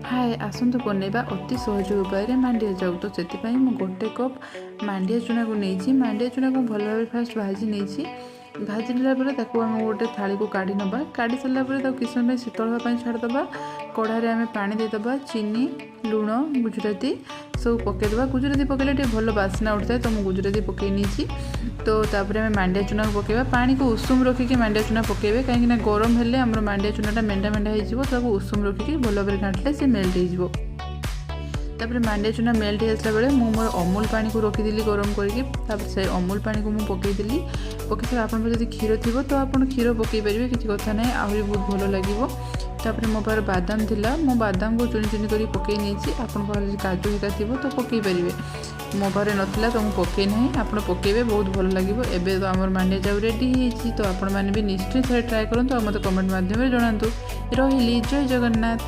ହାଏ, ଆସନ୍ତୁ ବନେଇବା ଅତି ସହଜ ଉପାୟରେ ମାଣ୍ଡିଆ ଯାଉ। ତ ସେଥିପାଇଁ ମୁଁ ଗୋଟେ କପ୍ ମାଣ୍ଡିଆ ଚୁନାକୁ ନେଇଛି। ମାଣ୍ଡିଆ ଚୁନାକୁ ଭଲ ଭାବରେ ଫାଷ୍ଟ ଭାଜି ନେଇଛି। ଭାଜି ନେଲା ପରେ ତାକୁ ଆମେ ଗୋଟେ ଥାଳିକୁ କାଢ଼ି ନେବା। କାଢ଼ି ସାରିଲା ପରେ ତାକୁ କିଛି ସମୟ ପାଇଁ ଶୀତଳ ହେବା ପାଇଁ ଛାଡ଼ିଦେବା। କଢ଼ାରେ ଆମେ ପାଣି ଦେଇଦେବା, ଚିନି, ଲୁଣ, ଗୁଜୁରାତି ସବୁ ପକାଇଦେବା। ଗୁଜୁରାତି ପକାଇଲେ ଟିକେ ଭଲ ବାସ୍ନା ଉଠିଥାଏ, ତ ମୁଁ ଗୁଜୁରାତି ପକାଇ ନେଇଛି। ତ ତାପରେ ଆମେ ମାଣ୍ଡିଆ ଚୁନାକୁ ପକାଇବା। ପାଣିକୁ ଉଷୁମ ରଖିକି ମାଣ୍ଡିଆ ଚୁନା ପକାଇବେ, କାହିଁକିନା ଗରମ ହେଲେ ଆମର ମାଣ୍ଡିଆ ଚୁନାଟା ମେଣ୍ଡା ମେଣ୍ଡା ହେଇଯିବ। ତାକୁ ଉଷୁମ ରଖିକି ଭଲ ଭାବରେ ଘାଣ୍ଟିଲେ ସେ ମେଲ୍ଟ ହେଇଯିବ। ତାପରେ ମାଣ୍ଡିଆ ଚୁନା ମେଲ୍ଟ ହେଇଆସିଲା ବେଳେ ମୁଁ ମୋର ଅମୁଲ ପାଣିକୁ ରଖିଥିଲି ଗରମ କରିକି। ତାପରେ ସେ ଅମୁଲ ପାଣିକୁ ମୁଁ ପକାଇଦେଲି। ପକାଇ ସାରିଲା, ଆପଣଙ୍କ ଯଦି କ୍ଷୀର ଥିବ ତ ଆପଣ କ୍ଷୀର ପକାଇ ପାରିବେ, କିଛି କଥା ନାହିଁ, ଆହୁରି ବହୁତ ଭଲ ଲାଗିବ। ତାପରେ ମୋ ପାଖରେ ବାଦାମ ଥିଲା, ମୁଁ ବାଦାମକୁ ଚୁନି ଚୁନି କରି ପକାଇ ନେଇଛି। ଆପଣଙ୍କ ପାଖରେ ଯଦି କାଜୁ ହେରିକା ଥିବ ତ ପକାଇ ପାରିବେ। ମୋ ପାଖରେ ନଥିଲା ତ ମୁଁ ପକାଇ ନାହିଁ। ଆପଣ ପକାଇବେ, ବହୁତ ଭଲ ଲାଗିବ। ଏବେ ତ ଆମର ମାଣ୍ଡିଆ ଯାଉ ରେଡ଼ି ହେଇଛି। ତ ଆପଣମାନେ ବି ନିଶ୍ଚୟ ଥରେ ଟ୍ରାଏ କରନ୍ତୁ ଆଉ ମୋତେ କମେଣ୍ଟ ମାଧ୍ୟମରେ ଜଣାନ୍ତୁ। ରହିଲି, ଜୟ ଜଗନ୍ନାଥ।